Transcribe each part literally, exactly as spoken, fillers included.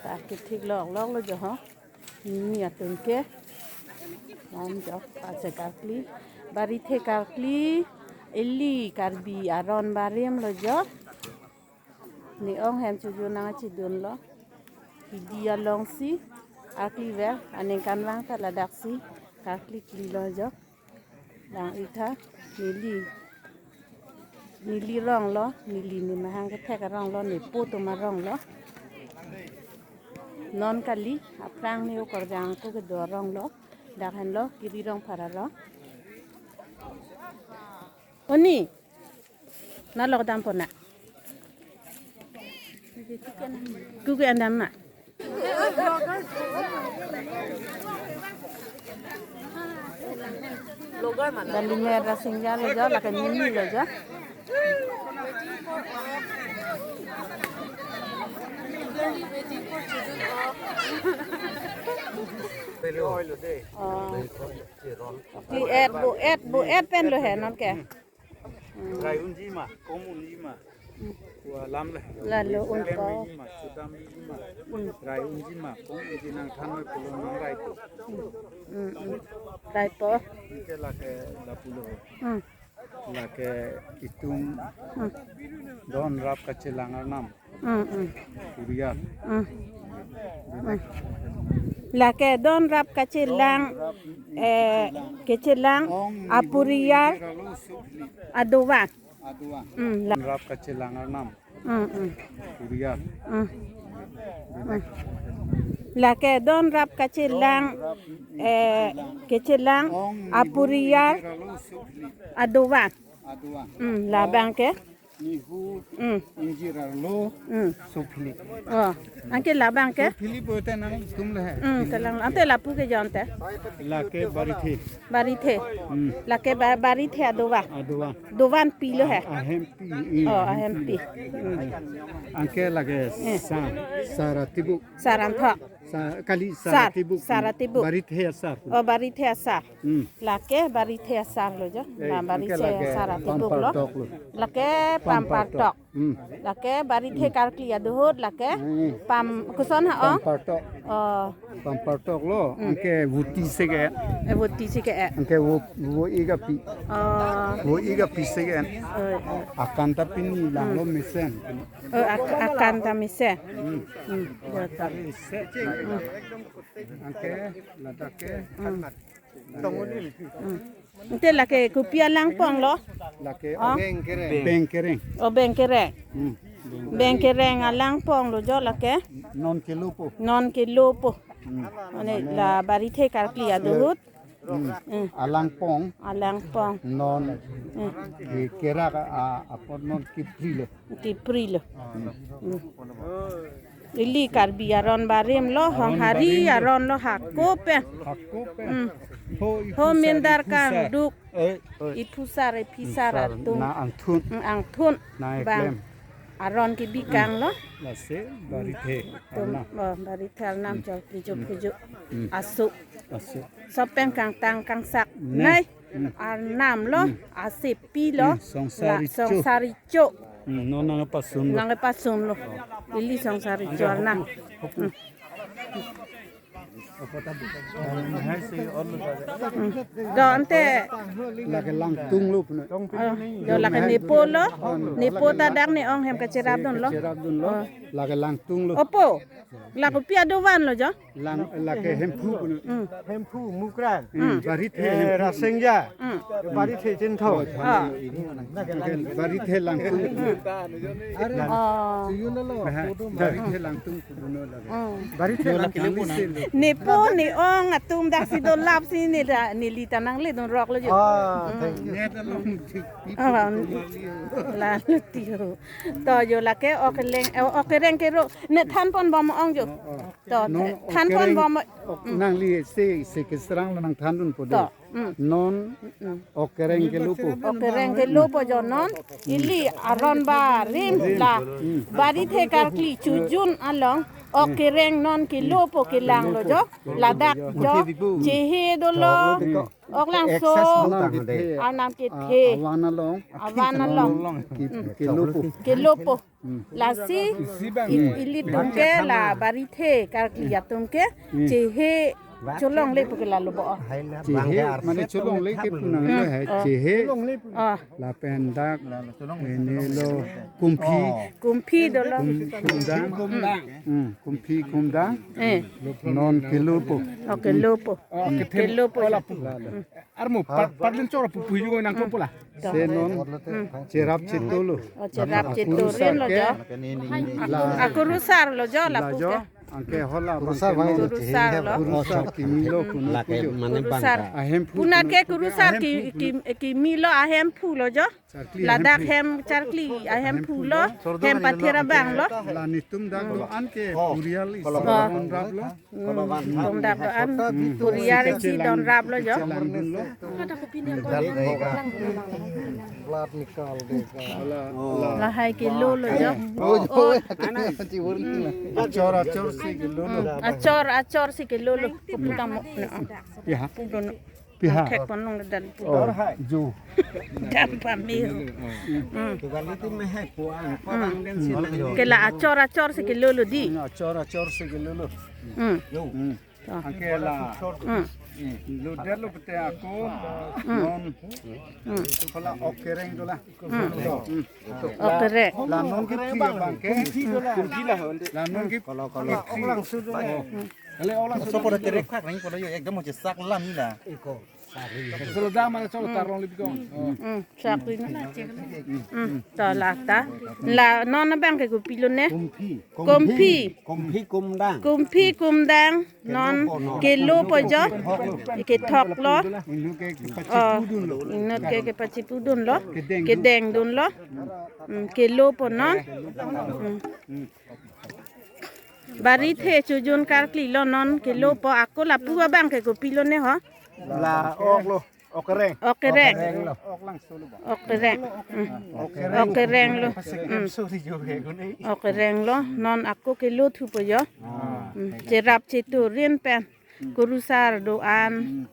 Akethik lok lok lo jo ho. Ni atum ke. Lam jo, pache karkli. Barithe karkli. Ili Karbi aron barim lo jo. Ne-ong hem chojun nangchidun lo. Kidi alongsi. Arkli ver. Aningkanvang ta ladaksi. Karkli kli lo jo. Lang itha, neli, neli rong lo, neli ne mahang kethek arong lo, nepo atum arong lo. Non kali, aphrang ne okorjang ako kedo arong lo, dak henlo, kiri rong phara rong. Oni, nalok dampo na. Kuku andam ma. Dali mera singja lo jo, lake mimi lo jo. Oh. Di et, bu et, bu et pen lo he non ke. Rai unji ma, kom unji ma. Wa lam le. Lalo un ko. Klem unji ma, chudam unji ma. Rai unji ma, kom unji nangthan noi pulo nang rai po. Hmm, hmm. Rai po. Anke lake lapulo. Hmm. Lake itum Hmm. don rap kachelang arnam. Hmm, hmm. Puriyar. Hmm. Hmm. Lake don rap kachelang, eh, kachelang apuriyar adovan. Adovan. Hmm, la- Don rap kachelang arnam. Hmm, hmm. Puriyar. Hmm. Hmm. Lake don rap kachelang, eh, kachelang apuriyar adovan. Adovan. Hmm, labang ke? Nihu Hmm. injir arlo Hmm. sophilik. Oh, anke labang ke? Sophilik bote nangtum le he. Hmm, kelang ante lapu ke jo ante. Lake barithe. Barithe. Hmm. Lake ba-, barithe adovan. Adovan. Dovan pi lo he. Ah, ahem pi. Hmm, Oh, ahem ahem pi. pi. Hmm. Anke lake Eh. sa, sar atibuk. Sar anthok. Sa, kali sar Sar, atibuk. sar atibuk. Barithe asar. Oh, barithe asar. Hmm. Lake barithe asar lo jo. Eh, La anke barithe lake asar atibuk lo. pampartok lo. Lake Pampartok. pampartok. Hmm. Lake barithe karkli adohut lake Hmm. pam koson ha ong. Pampartok. Oh. Pampartok lo. Hmm. Anke voti seke. Eh, voti seke. Anke vo, vo igapi. Oh. Vo igapi seke. Oh, oh. Akan ta pini lang lo Hmm. mesen. Oh, ak-, akan ta mesen. Hmm. Hmm. Ya ta. Hmm. Anke ladak ke. Hmm. Hmm. Ante lake kopi alangpong lo? Lake Oh. Beng kereng. Beng kereng. Oh, beng kereng. Hmm. Beng kereng alangpong lo jo lake? Non kelopo. Non kelopo. Hmm. Mane la barithe karkli adohut. Hmm. Hmm. Alangpong. Alangpong. Non Hmm. ke kerak a, apot non kipri lo. Kipri lo. Hmm. Hmm. Ili Karbi aron barim lo, Aron honghari barim lo. aron lo hako pen. Hako pen. Hmm. Ho Ho iphusar, mindar iphusar. kangduk. Eh, Iphusar, iphisar Iphusar atum. na angthun. Hmm, angthun. Na Bang. eklem. Aron kebikang lo. Lasi barithe Tum, arnam. oh, barithe arnam Hmm. chol pijo Hmm. pijo. Hmm. Asu. Asu. Sopen kangtang kangsak. Nai. Nai. Hmm. Arnam lo. Hmm. Asepi lo. Hmm. Songsari La cho. songsari cho. Hmm. Non nangpasun lo. Nangpasun lo. Ili songsari cho arnam. Hmm. Hmm. Do ante. Lake langtung lo puno. Oh, do lake nepo lo. Oh, Nepo lake ta lang- dak ne-ong hem kacherap dun lo. Kacherap dun lo. Oh. Lake langtung lo. Opo. Lake kopi adovan lo jo. Lang, lake Hemphu puno. Hmm. Hemphu Mukrang. Hmm. Barithe Eh, Hemphu. Rasengja. Hmm. Barithe Chinthong. Oh, Ah. Lake Barithe langtung. Oh. Barithe langtung. Hmm. Barithe langtung. Nepo ne-ong atum dak si dolap si ne da, neli ta nangle dun rok lo jo. Ah, Hmm. thank you. Net along. Ah, lalu tio. To jo lake okereng, eh, okereng kero. Ne thanpon bom ong jo. Oh, oh. To, Non thanpon okereng bom. ok, Hmm. nangli se, se kesrang lo nangthan dunpo de. To. Hmm. Non Hmm. okereng kelopo. Okereng kelopo jo non. Ili aron barim la. Hmm. Barithe karkli chojun along. Ok kereng non kelopo kelanglo jo. Ladak jo. Chehe dolo. Oklangso. Arnam kethe. Avan along. Kelopo. Lasi ilitum ke la barithe karkli atum ke chehe cholongle pu ke lalo bo. Chehe mane cholongle ke pu nanglo hai chehe. Lapen dak ene lo kumphi. Kumphi dolo. Kum- kumdang. Kumphi kumdang. Non kelopo. Ok kelopo. Kelopo. Armo, par-, parlin chor pu puyu nang ko pula. Se non cherap chetolo. Cherap cheto rin lo jo. Akurusar lo jo lapu ke. Anke hola kurusar lo. Kurusar kimilo kuno puyu. Kurusar. Ahemphu. Puna ke kurusar ki, ki, kimilo ahemphu lo jo. Ladak hem charkli ahemphu lo. Hem pathir abang lo. La nitum dak do-an ke purial isi don rap lo. Don rap lo an purial isi don rap lo jo. Lahai kelo lo jo. Achor achor si kelo lo. Achor achor si kelo lo. Putamo. Ya. Piha. Khek ponong dan pu. Oh, ju. Dan pamil. Kela achor achor si kelo lo di. Achor achor si kelo lo. Anke la. Lo der lo pete ako non. Kola ok kereng dola. Ok kereng. La non ke phi abang ke. La non ke kola kola. Sopo da terek khak nang kola yo ekdom hoche sak lam la. Solo da mane solo tarlong lebikong. Sak ri na. To la ta. La non abang ke kopilo ne. Kumphi. Kumphi kumdang. Kumphi kumdang. Non kelopo jo. Kethok lo. Inut ke kepachipudun lo. Kedeng dun lo. Kelopo non. Barithe chojun karkli lo non kelopo ako lapu abang ke kopilo ne ho. La ok lo. Ok kereng. Ok kereng. Ok kereng. Ok kereng lo. Ok kereng lo. Non ako kelo thupo jo. Cherap cheto rin pen. Kurusar do-an.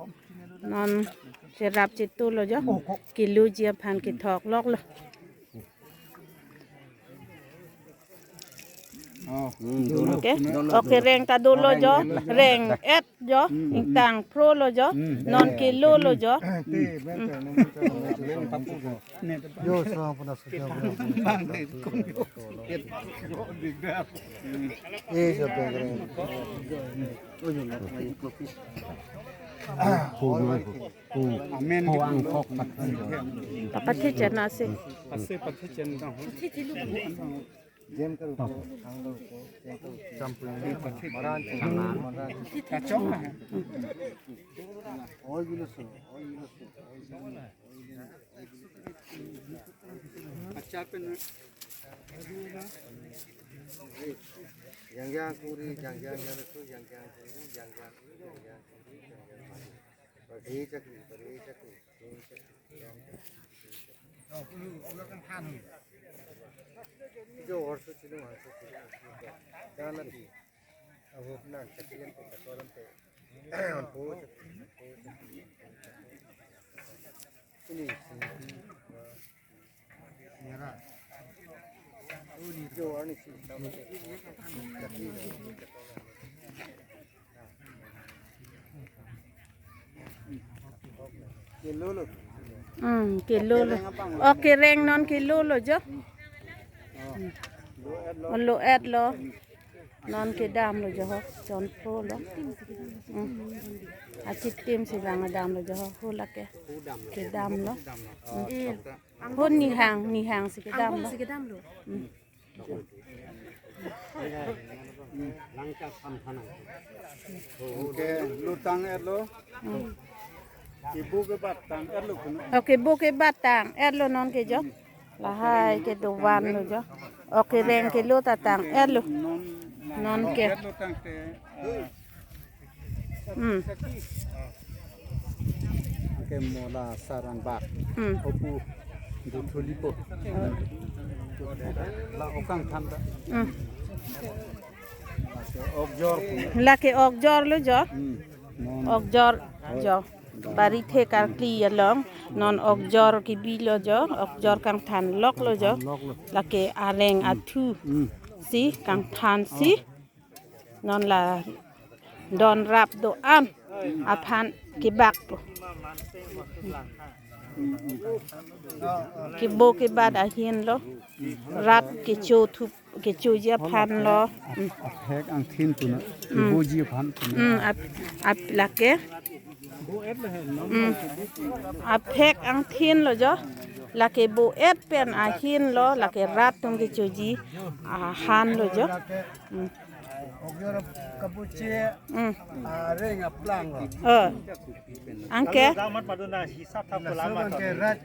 Non cherap cheto lo jo. Kelo ji aphan kethok lok lo. Ok. Ok reng ta dolo jo. Reng et jo. Ingtang pro lo jo. Non kelo lo jo. Amen. Kapathe chana se. Jem kar upo, thanglo upo, jem kar upo, champung, maran, maran. Kachok na. Oi bilo so, oi bilo so, oi bilo so. Achar pen. Yang yang kuri, yang yang yang so, yang yang kuri, yang yang kuri, yang yang kuri, yang yang kuri. Pari chakri, pari chakri, pari chakri. Jo orso chilung, orso chilung. Jana di. Abo nan chakri ante, chakor ante. Anpo chakri, anpo chakri. Ini, ini. Hmm, kelo lo. Ok reng non kelo lo jo. Lo et lo. Non kedam lo jo ho, chonpro lo. Hmm. Achitim si bang dam lo jo ho, hula ke. Kedam lo. Hmm. Hon nihang, nihang si kedam lo. Hmm. Oke, lo tang et lo. Hmm. Ibu ke bat tang et lo kuno. Oke, bu ke bat tang et lo non ke jo. Lahai ke dovan lo jo. Oke, reng kelo ta tang et lo. Non ke. Hmm. Ke mola sarang bak. Hmm. Opu duthuli po. La okang tham ta. Hmm. Lake okjor lo jo. Hmm. Non. Okjor jo. Barithe karkli along. Non okjor kebilo jo. Okjor kangthan loklo jo. Kangthan loklo. Lake areng athu. Hmm. Si kangthan si. Non la don rap do-an aphan kebak po. Kebo kebat ahin lo. Rat kecho thup kechoji aphan lo. Aphek angthin pu na. Mm. Keboji aphan pu na. Mm, ap, ap lake. Mm. Aphek angthin lo jo. Lake bo-et pen ahin lo, lake rat atum kechoji ahan lo jo. Mm. Okjor kabuche. Mm. Areng aplang lo. Oh. Anke? Laso abangke rat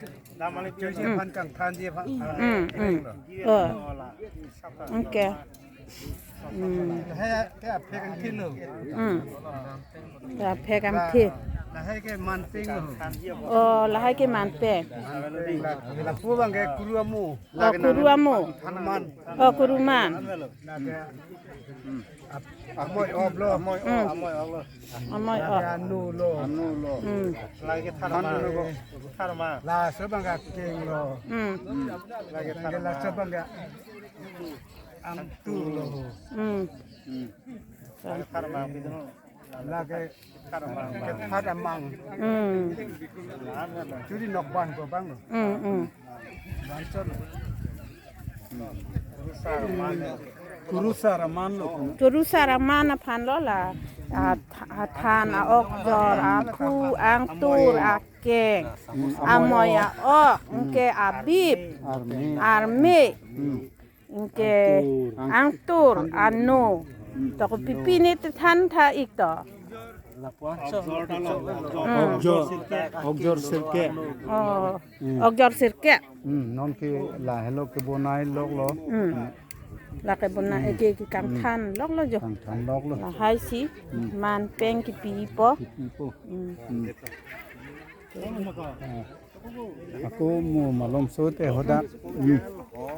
kechoji aphan kangthanji aphan. Mm, mm. Oh. Anke. Mm. Lahai ke aphek angthin lo. Mm. Ke aphek angthin. Lahai ke manpeng lo. Oh, lahai ke manpeng. Manpeng la, lapu abangke kuru amo. Oh, kuru amo. Kuru man. Oh, kuru man. Lake ap, amoi op lo. Amoi op, mm, amoi op lo. Amoi op. Lake anu lo. Anu lo. Mm. Lake tharma. Tharma. Laso abangke keng lo. Mm. Lake tharma. Laso abangke angtu lo. Mm. Hmm. Lake, lake phat amang. Hmm. Churi nokban ko bang lo. Hmm, hmm. Bansor. Kurusar aman lo. Kurusar aman aphan lo la. A, th-, a than, a okjor, a phu, angtur, akeng, amoi, a ok, anke abip, arme. Arme. Hmm. Anke angtur, angtur, ano. Hmm. To kopipi ne te thantha ik to. Hmm. Okjor, okjor sirkep. Oh, hmm, okjor sirkep. Hmm, non ke lahelo kebonai loklo. Hmm. La kebonai, hmm, eke ke kangthan loklo jo. Kangthan loklo. Lahai si, hmm, manpeng kepipo. Kepipo. Hmm. Hmm. Ah. Ako mo malomso te hadak. Hmm.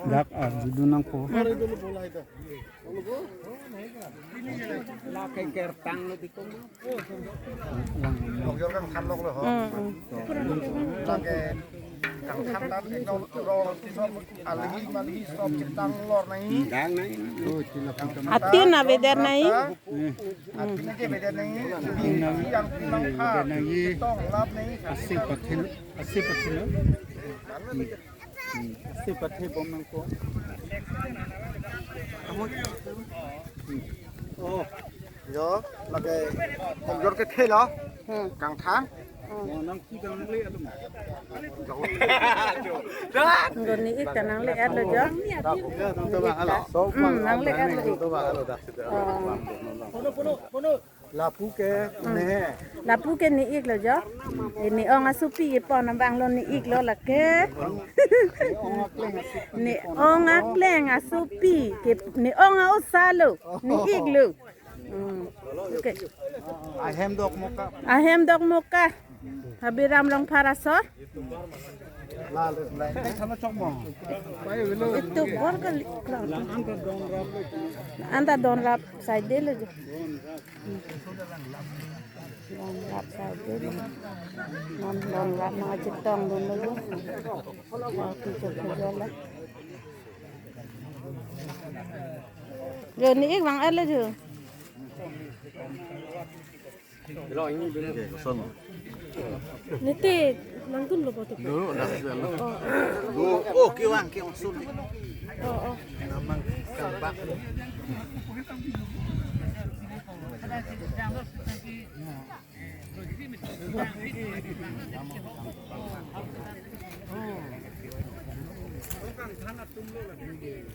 Dak arjudun nangpo. Lake kertang lo dikong. Okjor kangthan loklo ho. Hmm, hmm. Lake kangthan dan di nong rong sop alhi malhi sop chetang lor nai. Dang nai. Atin avedet nai. Hmm. Atin ke avedet nai. Yang pinang pha. Tong lap nai. Asi pathin, asi pathin lo. Hmm. Hmm. Asi pathe bom nangpo. Hmm. Oh. Jo, lake okjor kethe lo. Hmm. Kangthan. Hmm. Oh, nang ki kang le alum. Doni ik ta nangle-et lo jo. Hmm, nangle-et lo ik. Oh. Lapu ke, hmm, ne. Lapu ke ne ik lo jo. Eh, ne ong asopi kepon abang lo ne ik lo lake. Ne ong akleng asopi ke, ne ong a-osa lo ne ik lo. Hmm. Okay. Ahem dok moka. Ahem dok moka. Habiram Rongphar aso. Itu bor kali. Anta don rap side lo jo. Don rap side lo. Nam don rap nangchetong dunlo jo. Wah, kujo kujo la. Jo ne ik vang-et lo jo. Niti nangdun lo boto. Lo, dak lo. Oh, oh, kevang, kevang sun. Oh, oh. Namang kang bak.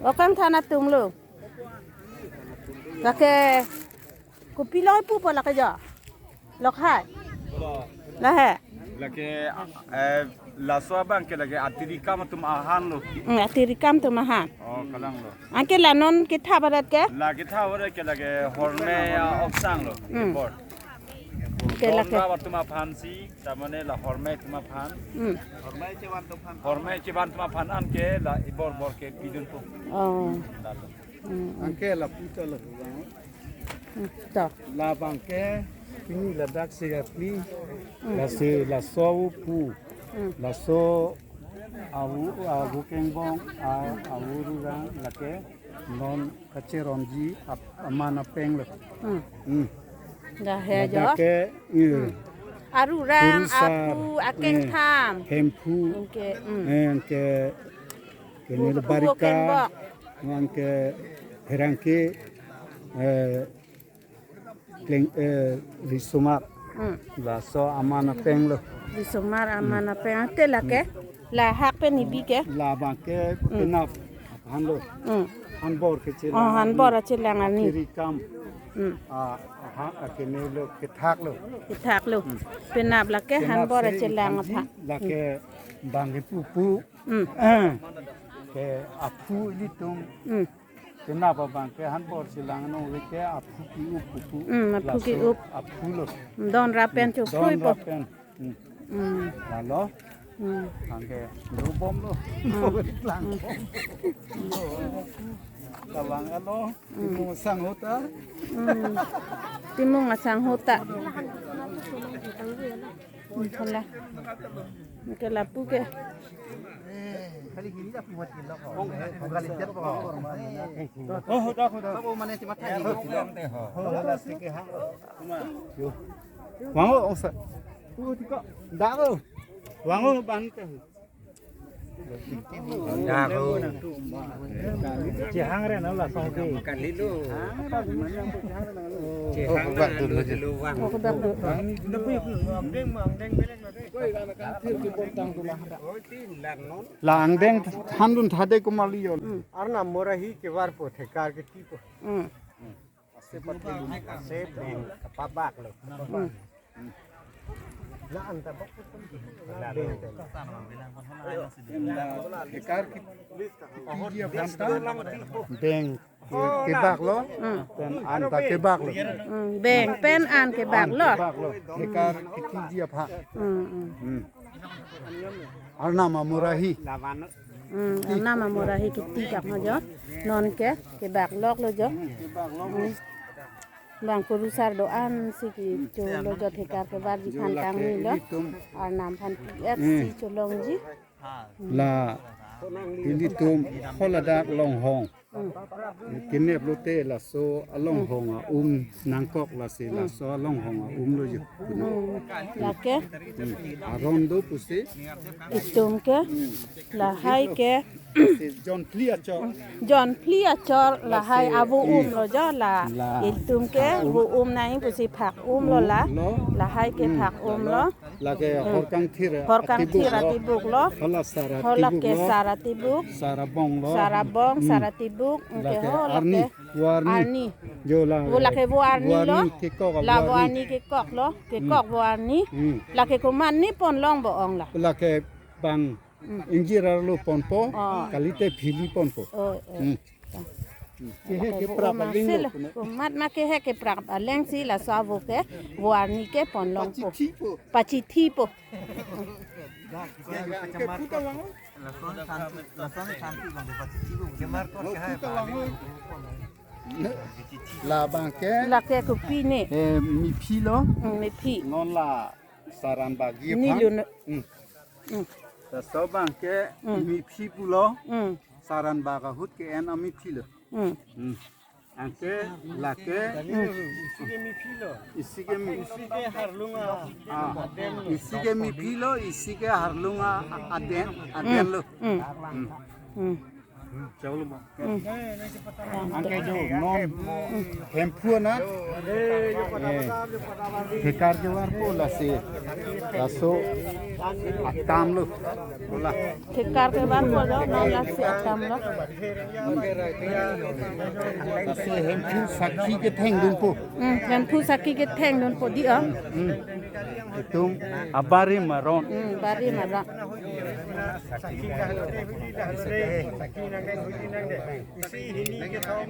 O kangthan atum lo. Lake kopi lo pupo lake jo. Lok hai. Lahai. Lake, eh, laso abang ke lake atirikam atum ahan lo. Hmm, atirikam atum ahan. Oh, kalang lo. Anke la non ketha barat ke? La ketha barat ke lake horme, ah, oksang lo. Hmm. Bor. Ke lake. Don rap atum aphan si, tamane la horme atum aphan. Hmm. Horme chevan atum aphan anke la ibor bor ke pidunpo. Oh. Lalo. Hmm. Anke lapu ta lo. Hmm. To. Labang ke pini ladak se apli. Hmm. Lasi laso upu. Hmm. Laso awu awu kengbong a awu rurang lake non kacheronji ap aman apeng lo. Hmm. Hmm. Dah he jo. Ladak ke, iya. Hmm. Arurang, kurusar, apu, akeng eh, tham. Hemphu. Oke, hmm. Eh, ke, ke Pu-, nil puvo barika. Kenbok. Nang ke pherangke, eh, kleng, eh, risomar. Hmm. Laso aman apeng lo. Risomar aman apeng. Ante lake. Hmm. Lahak pen ibi ke. Labang ke hmm. Penap. Han lo. Hmm. Hanbor ke chelang. Oh, hanbor arni. Chelang arni. Kiri kam. Hmm. Ah, ha, akene lo kethak lo. Kethak lo. Hmm. Penap lake penap hanbor se chelang aphan. Lake hmm. Bang ke pupu. Hmm. Eh. Ke apu ilitum. Hmm. Penap abang ke hanbor chelang nong le ke apu ki-up pupu. Hmm, apu ki-up. Laso apu lo. Don rapen hmm. Chupui don po. Rapen. Hmm. Hmm. Lalo. Hmm. Angke dobom lo. Hmm. Lang. Hmm. Kalang alo. Hmm. Timung asangho ta. Hmm. Timung asangho ta. Hmm, hala. Ke lapu ke. Oh, hoda, hoda. Wango, ongsa. Wango, bang ke. Chihang re na la song ke. Chihang na lo. Oh, bak dulu je. Oh, bak dulu. La angdeng thandun thade kumali yon. Hmm. Arnam morahi kevarpo thekar ketipo. Hmm. Asep beng, asep beng, pabak lo. Hmm. La anta bak. Beng. Thekar ki-, kiti dia banta. Beng ke-, kebak lo. Hmm. Pen anta kebak lo. Hmm. Beng pen an kebak lo. An kebak lo. Thekar kiti dia pha. Hmm, hmm. Hmm. Arnam amorahi. Hmm, arnam amorahi kiti kak ma jo. Non ke, kebak lok lo jo. Hmm. Bang kurusar do-an si kecho lo jo thekar kevarji phan tanglo. Arnam phan P F C cholongji. La ilitum holadak longhong. Hmm. Kenep lote laso alonghong a-um nangkok lasi laso alonghong a-um lo jo. Hmm. Lake? Hmm. Aron do pusi. Itum ke, lahai ke. Jonphli achor. Jonphli achor, lahai avo um lo jo la. La. Itum ke, avo um nai pusi phak um lo la. Lo. Lahai ke phak um lo. Lake hmm. Horkangthir. Horkangthir atibuk lo. Atibuk lo. Hola sar atibuk lo. Hola ke sar atibuk. Sar abong lo. Sar abong, hmm. Sar atibuk. Lake ho, arni, lake vo arni. Arni. Jo la. Vo lake vo arni lo. Vo arni kekok, la vo arni kekok lo. Kekok hmm. Vo arni. Hmm. Lake komatne pon long bo ong la. Lake bang hmm. Ingjir arlo ponpo. Oh. Kalite phili ponpo. Oh, oh. Hmm. Kehe keprap aling lo. Komat ma kehe keprap aleng si laso avo ke vo arni ke pon longpo. Pachithipo. Pachithipo. Labang ke. Lake kopi ne. Eh, mephi lo. Hmm, mephi. Non la saran bagi aphan. Nilu no. Hmm. Hmm. Laso abang ke hmm. Mephi pulo. Hmm. Saran bak ahut ke-en amephi lo. Hmm. Hmm. Anke lake. Hmm. Isi ke mephi lo. Isi ke me- isi ke harlung a- ah. Aden lo. Isi ke mephi lo, isi ke harlung a- aden, aden lo. Hmm. Hmm. Hmm. Chalo ba. Hmm. Anke jo non hemphu na. Eh, thekar kevarpo lasi. Laso atam lo. Bola. Thekar kevarpo lo, non lasi atam lo. Lasi hemphu sakhi kethengdunpo. Hmm, hemphu sakhi kethengdunpo di, ah. Hmm. Itum abarim aron. Hmm, barim aron. Isi hini kethom,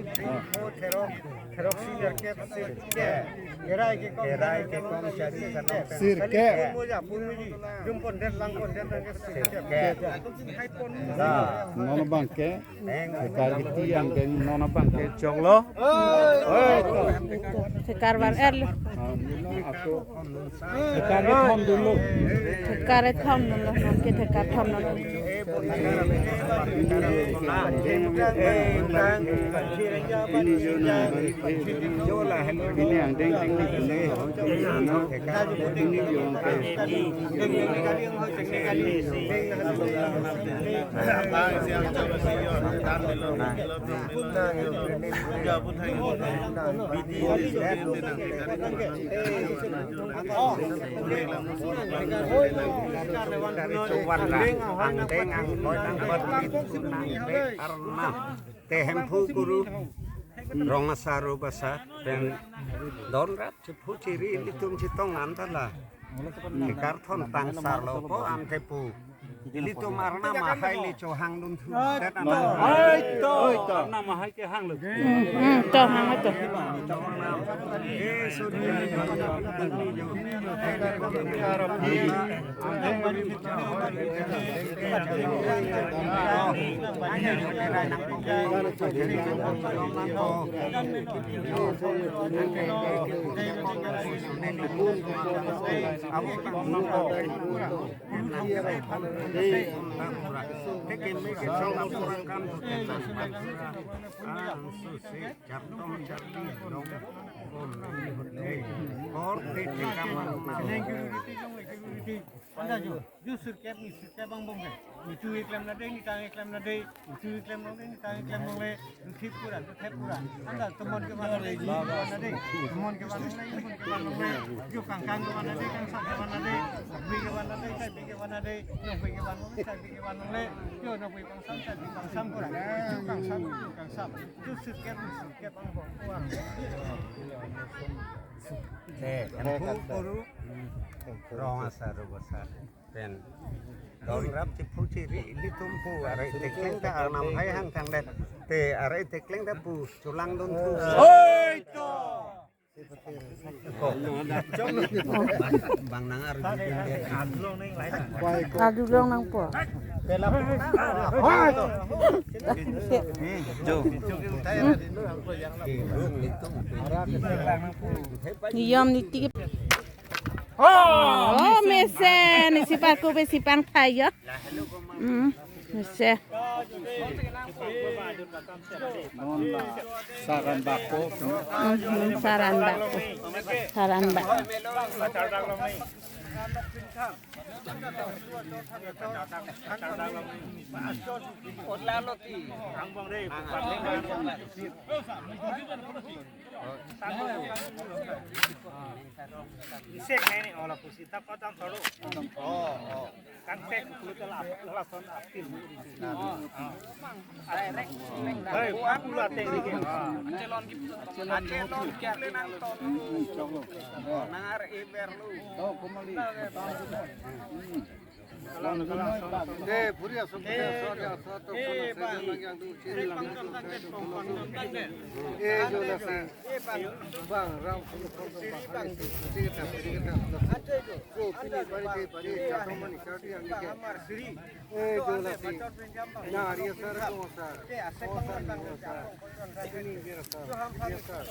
mo therok, therok si nerkep sirkep. Kerai kekong, kerai kekong sirkep. Sirkep. Pun moja, pun moji. Jum pon det, lang pon det, nang ke sirkep. Sirkep. Nah, non abang ke. Thekar kiti angdeng non abang ke choklo. Oi, to. Thekar var-et lo. Thekar kethom dunlo. Thekar kethom dunlo, non ke thekar kethom dunlo. Te Hemphu Kuru, Rong Asar Rubasa, pen don rap chephu chiri ilitum chetong an ta la. Thekar thon tang sar lo po an ke pu. Ilitum arnam ahai le chohang dun thu. Oi to, oi to. Arnam ahai ke hang lo. Hmm, hmm, to hang to. Anta jo, jo sirkep ni sirkep angbong ke. Nitu keklem na dei, nitang keklem na dei, nitu keklem long dei, nitang keklem long le, nithip pura, nithep pura. Anta tomon kevan na dei, tomon kevan na dei, tomon kevan na dei, tomon kevan na dei, jo kangkang kevan na dei, kangsam kevan na dei, nokbe kevan na dei, saibe kevan na dei, nokbe kevan long le, saibe kevan long le, jo nokbe kangsam, saibe kangsam pura. Nitu kangsam, nitu kangsam. Jo sirkep ni sirkep angbong pura. Eh, Hemphu Kuru, Rong Asar Rubasa. Pen don rap chephu chiri ilitum pu arai tekleng ta arnam hai hang thang det. Te arai tekleng ta pu cholang dun thu. Oi to. Bang nang arju dun det. Arjulong nangpo. Jo. Niyom niti ke. Oh, mesen, isi parko be si pang thai yo. Hmm, mesen. Saran bako. Hmm, saran bako. Saran bako. Isek nai ni ola pusi ta kodam tholo. Oh, oh. Kan tek kulit la la son apil. Hei, aku la tek ni ke. Achelon ki. Achelon ki le nang ton. Nang ar e berlu. To kumali. Eh, puri aso, puri aso, aso, aso, to, eh, kono bang. Yang du, eh, bang, bang, bang, bang. Eh, jo, la, sa. Bang, ram, kono, kono, bang. Siri, bang. Siri, bang. Siri, bang. Jo, pini, bari, bari, bari, chato, mani, chato, yang, ni, ke. Eh, jo, la, si. Na, ria, sar, ko, sar. Ko, sar, ni, ko, sar. Pini, ria, sar. Ria, sar.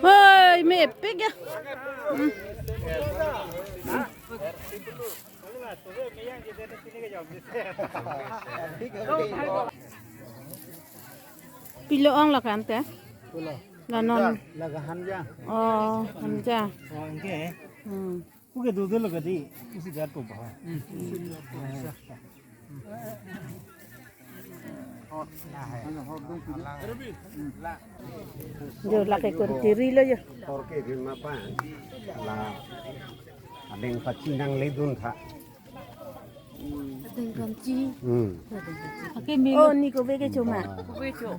Hoi, mepik ya. Hmm. Pilo ong lakan te? Pulo. La non. Laga hanja. Oh, hanja. Oh, anke. Hmm. Oke, duduk lo kadi. Isi gat ko bah. Jo, lake kurti ri lo jo. Korte ri ma pa. La. Adeng pachi nangledun tha. Adeng pachi. Hmm. Oh, ni ko beke choma. Ko beke cho.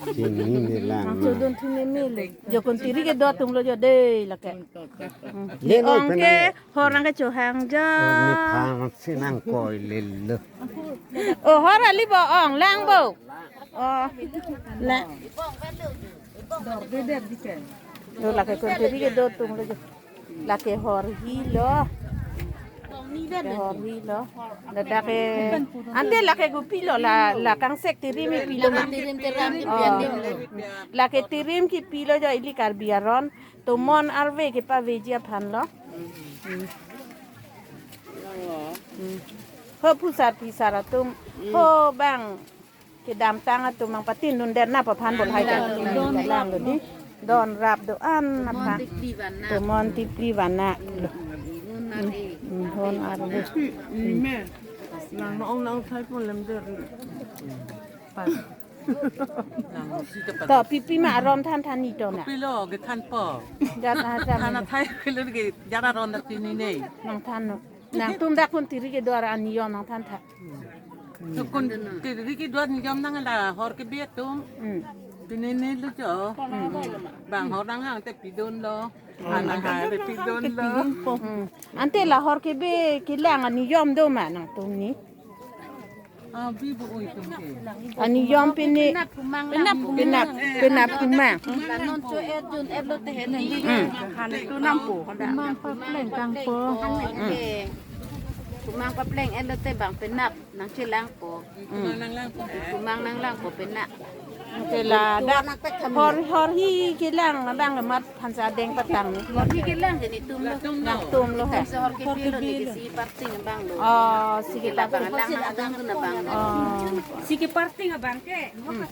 Chini ne lang. Nang chodun thini mele. Jo kontiri kedo atum lo jo dei lake. Hmm. Le noi ong ke penang. Hor nangkechohang jo. Nephan si nangkoi lelo. Oh, hor ali bo ong lang bo. Oh. La. Do lake kontiri kedo atum lo jo. Lake hor helo. Lake hor helo. Ladak ke, ante lake kopilo la, la kangsek tirim pilo ma. Tirim tirim. Oh. Lake tirim kipilo jo ili Karbi aron. Tomon arve kepaveji aphan lo. Hmm. Hmm. Ho phusar phisar atum. Ho bang kedamtang atum nangpatin dun der nap aphan bol hai kan. Don rap do an aphan. Tomon tipli vana. Hmm, hon arve. Nang nong nang thai pon lem der. Pas. To pipi ma aron than than ni to na. Pilo ke than po. Jat na jat. Than athai pilo ke jat aron dak tini ne. Nangthan no. Nangtum dak kontiri kedo aniyom nangthan tha. To kontiri kedo aniyom nang la hor kebe atum. Hmm. Pini ne lo jo. Hmm. Bang hor nanghang te pidun lo. Ana hai re pidun lo. Hmm. Ante la hor kebe kelang aniyom do ma nangtum ni. Ah, bi bu oi tum ke. Aniyom pini. Penap, penap, penap kumang. Lanon cho et jun et lo te hen ni. Hmm. Han tu nampo. Kumang papleng tangpo. Hmm. Kumang papleng et lo te bang penap nangchelangpo. Hmm. Kumang nanglangpo. Kumang nanglangpo penap. Ante ladak hor, hor hi kelang abang amat phansa deng patang ni. Hor hi kelang ke netum lo. Nangtum lo he. Netum si hor kepilo ne ke si parting abang lo. Oh, si ke parting. Abang lang abang tu na bang. Oh. Si ke parting abang ke. Hmm.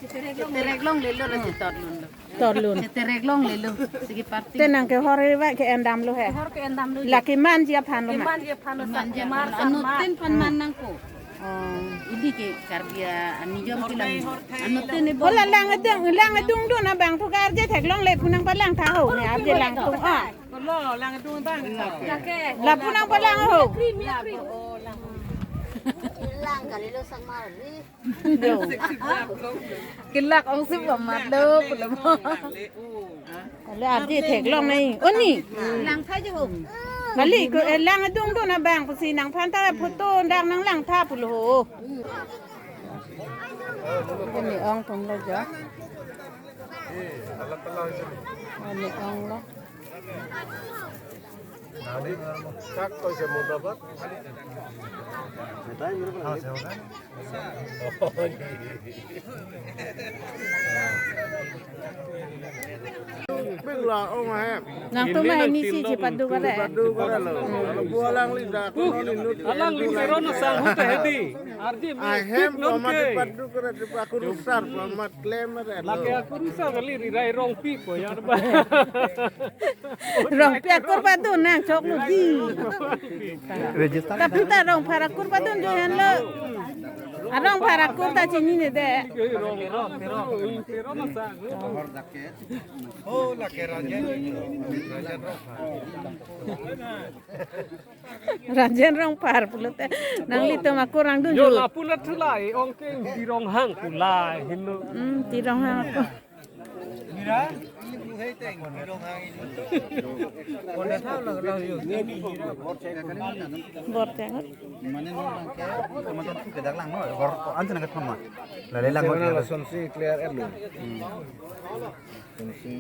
Terek long lelo la si tot lun lo. Tot lun. Terek long lelo. Si ke parting. Te nang ke hor hi va ke-endam lo he. Hor ke-endam lo. La kemanji aphan lo ma. Kemanji aphan lo. Kemanji aphan lo. Anut tin pan man nangpo. Oh. Ili ke Karbi aniyom ke lang. Anut tin ne bo. Hola lang adung, lang adung dun abang thu ke arje theklongle pu nangpalang tha ho ne arje langtung. Oh. Kolo lang adung bang. La pu nangpalang ho. Lang kali lo sang mari. Kelak ong sip amat lo pulo mo. Kali arje theklong nai. Oni. Lang tha jo ho. Kali ko, eh, lang adung dun abang pusi nangphan ta photo dak nanglang tha pulo ho. Ini ong atum lo jo. Ini ong lo. Pik la ong ahem. Nangtum ahem ni si chepadu kare. Padu kare lo. Kalau buah lang li dak, kono ni nut. Alang li peron sang hote hedi. Arje mi ahem pik non pamat ke. Padu kare, di akur usar pamat klem re lo. Lake akur usar kali Rirai Rongpi ko ya ba. Rongpi akur padun nangchok lo ji. Register. Tapi ta Rongphar akur padun jo henlo. Arongphar akur ta chinine de. Oh, lake Rajen. Rajen Rongphar pulote. Nanglitum akur nangdun jo. Yo lapu la thulai, ong ke Tironghang pulai hinu. Hmm, Tironghang akur. Bor tengot. Mane non bang ke, teman tu ke dak lang no, hor anjing nang ke thoma. Lale lang hor. Lason si clear er lo. Hmm. Lason si.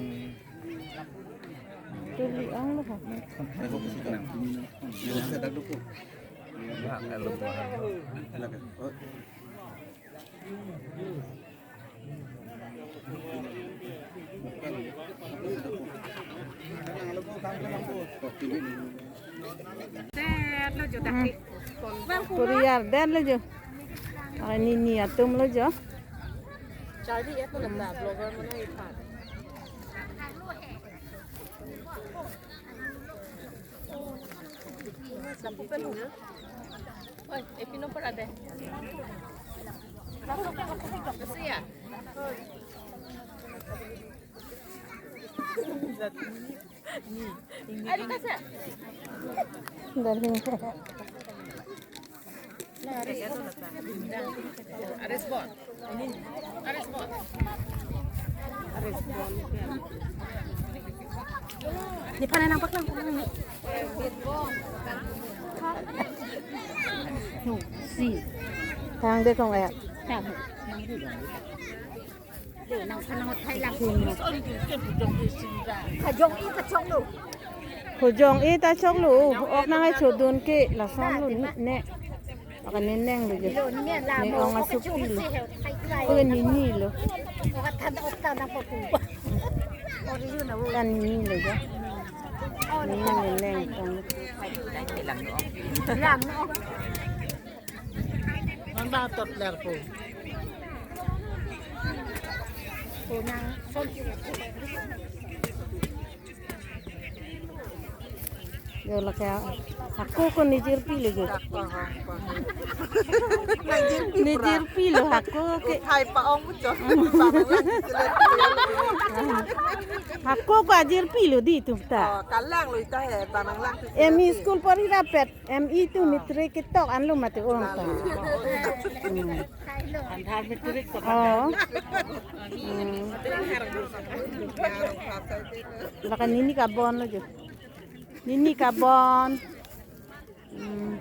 Tuli ong lo ha. Dak dukung. Puri yarden lo jo. Ai ni ni atum lo jo. Charli ya tu lenda blogger mana ipan. Oi, epino para de. Kasi ya. Dari. Aris bon. Aris bon. Nephan nangpaklang, paklang ni. Si. Thang de kong eh. Thang. Lo, nangphan nang thai lang. Kajong-i kachonglo. Kajong-i ta choklo. Ok nang ai chodun ke lason lo ni ne. Akan neneng lo je. Ne ong asopilo. Ko nini lo. Kan nini lo je. Nini neneng tong. Non ba tot ler po. Yo lake ako ko nejirpi lo jo. Nejirpi lo ako ke. Thai pa ong muchot. Ako ko ajirpi lo di tum ta. Oh, kalang lo ita he, banang lang. M E school pori rapet. M E tu matric ketok anlo mate ong ta. Hmm. Andar matric to. Oh. Hmm. Lakan nini kabon lo jo. Nini kabon. Hmm.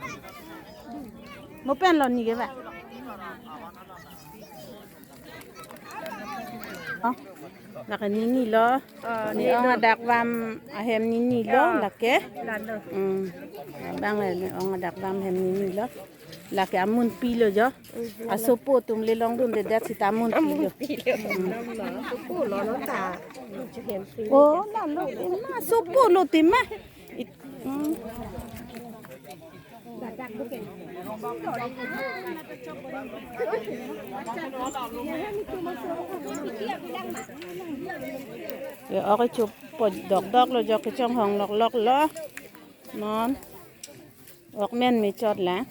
Mo pen lo ni ke ba? Oh. Lake nini lo. Oh, ne ong adak vam ahem nini lo, oh, lake. Lalo. Hmm. Bang le ne ong adak vam hem nini lo. Lake amun pilo jo. Mhm. Asopo atum le longdunde det sita amun pilo. Amun pilo. Hmm. Asopo lo no ta. Oh, lalo. Ema asopo lo tema. It, hmm. Ye, ok choppo dokdok lo jo, kechonghong loklok lo. Non. Ok men mechot la.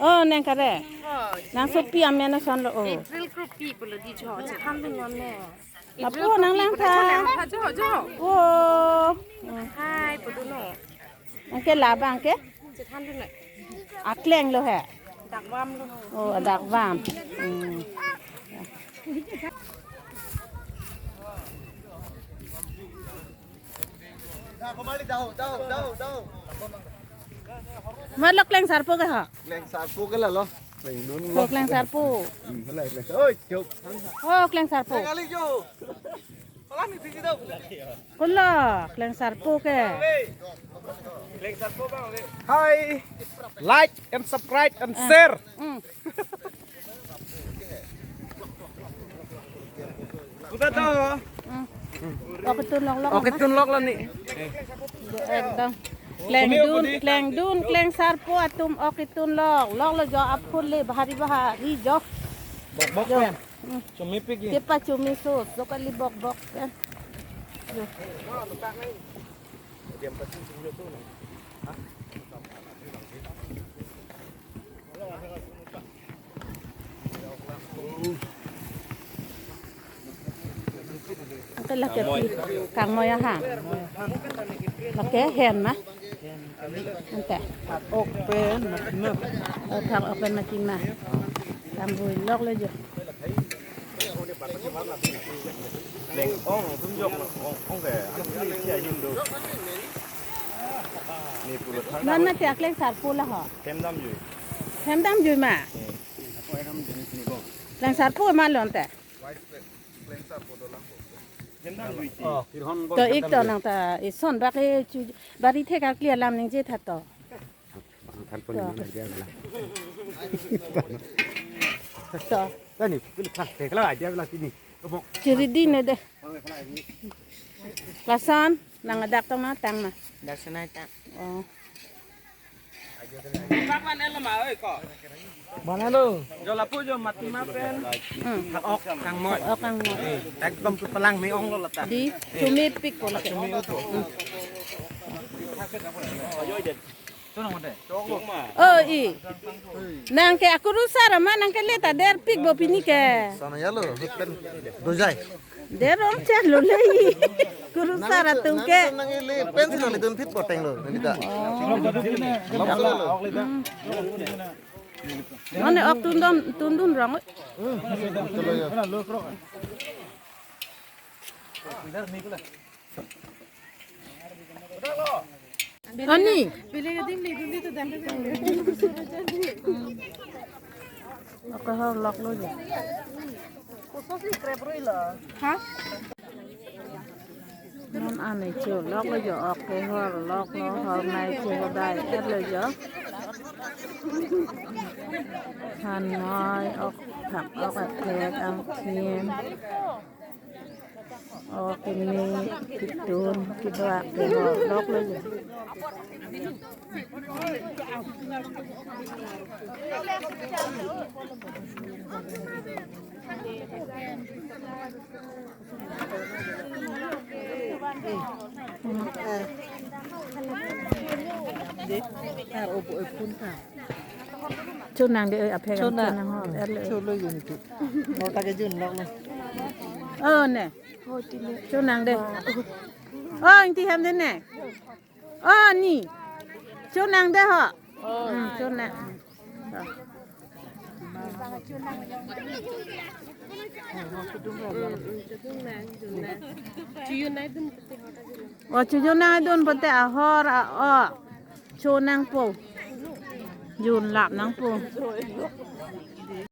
Oh, neng kare. Oh, nangsopi amen ason lo, oh. April group people lo di jo, chethan dun non ne. Lapu April nang group lang people tha. Lang tha jo, jo. Oh. Hmm. Hai, puduno. Anke labang ke? Chethan dun nai. Akleng lo he. Adak vam lo. Oh, adak vam. Hmm. Mat lo Klengsarpo ke ha? Klengsarpo ke lalo. Klengdun lo. Oh, Klengsarpo. Hmm, hala Kleng. Oi, chok. Oh, Klengsarpo. Kali jo. Kola, Klengsarpo ke. Hi. Like and subscribe and share. Mm. Kuda to. Mm. Ok tun loklok. Ok tun loklok ni. Ekdom. Klengdun, Klengdun, Klengsarpo atum ok tun loklok lo jo, apor le bahari bahari jo. Bok bok jo. Pen. Hmm. Chumi pik ke. Kepachumiso, so kali bok bok kan. Yo. Anke lake pi kangmoi aha. Lake hen ma. Ante. Thak-ok pen mati ma. Oh, thak-ok pen mati ma. Kangmoi lok le jo. Leng ong, tum jok ong, ong ke, ano kali siya Hindu. Ni pulo thang. Non na tiak Klengsarpo la ho. Hem damjui. Hem damjui ma. Hmm. Klengsarpo ma lo ante. Hem damjui. Oh, kirhon bol To hem ik to damjui. Nang ta ison bak e chu bari thek akli alam ningje tha to. Than pon To. Ni dia bela. To. Tani, pili kha, te kala dia bela sini. Kebok. Chiri di ne de. Lason, nang adak tong na tang na. Dak senai tang. Oh. Mana lo? Jo lapu jo mati ma pen. Hmm. Thak-ok kangmoi. Thak-ok kangmoi. Ekdom kepalang me ong lo lata. Di, chumi pik ko lake. Hmm. Oh, i. Nang ke akurusar ma nang ke le ta der pik bo pini ke. Sana ya lo, pen dojai. Der ong chak lo le i. Kurusar atum ke. Nang le pen si nang le dun phit poteng lo, nang kita. Oh. Lom solo lo. Hmm. None ok tundun, tundun rong. Hmm. Betul ya. Ani. Oke, hor loklo jo. Ha? Non ani choloklo jo, oke, hor loklo, hor nai chodai-etlo jo. Hanoi, ok, phak, ok, athek, angthin. O keme, kitun, kido, ke hor loklo jo. Chonang de, oi, aphek chonang. Chonang ho, erle. Cholo yun tu. Mo ta ke jun lo na. O ne. Chonang de. O, ingti hem de ne. O, ni. Chonang de ho. Hmm, chonang. O, chojun nangdun pote ahor a-o. Chonangpo. Junlap nangpo.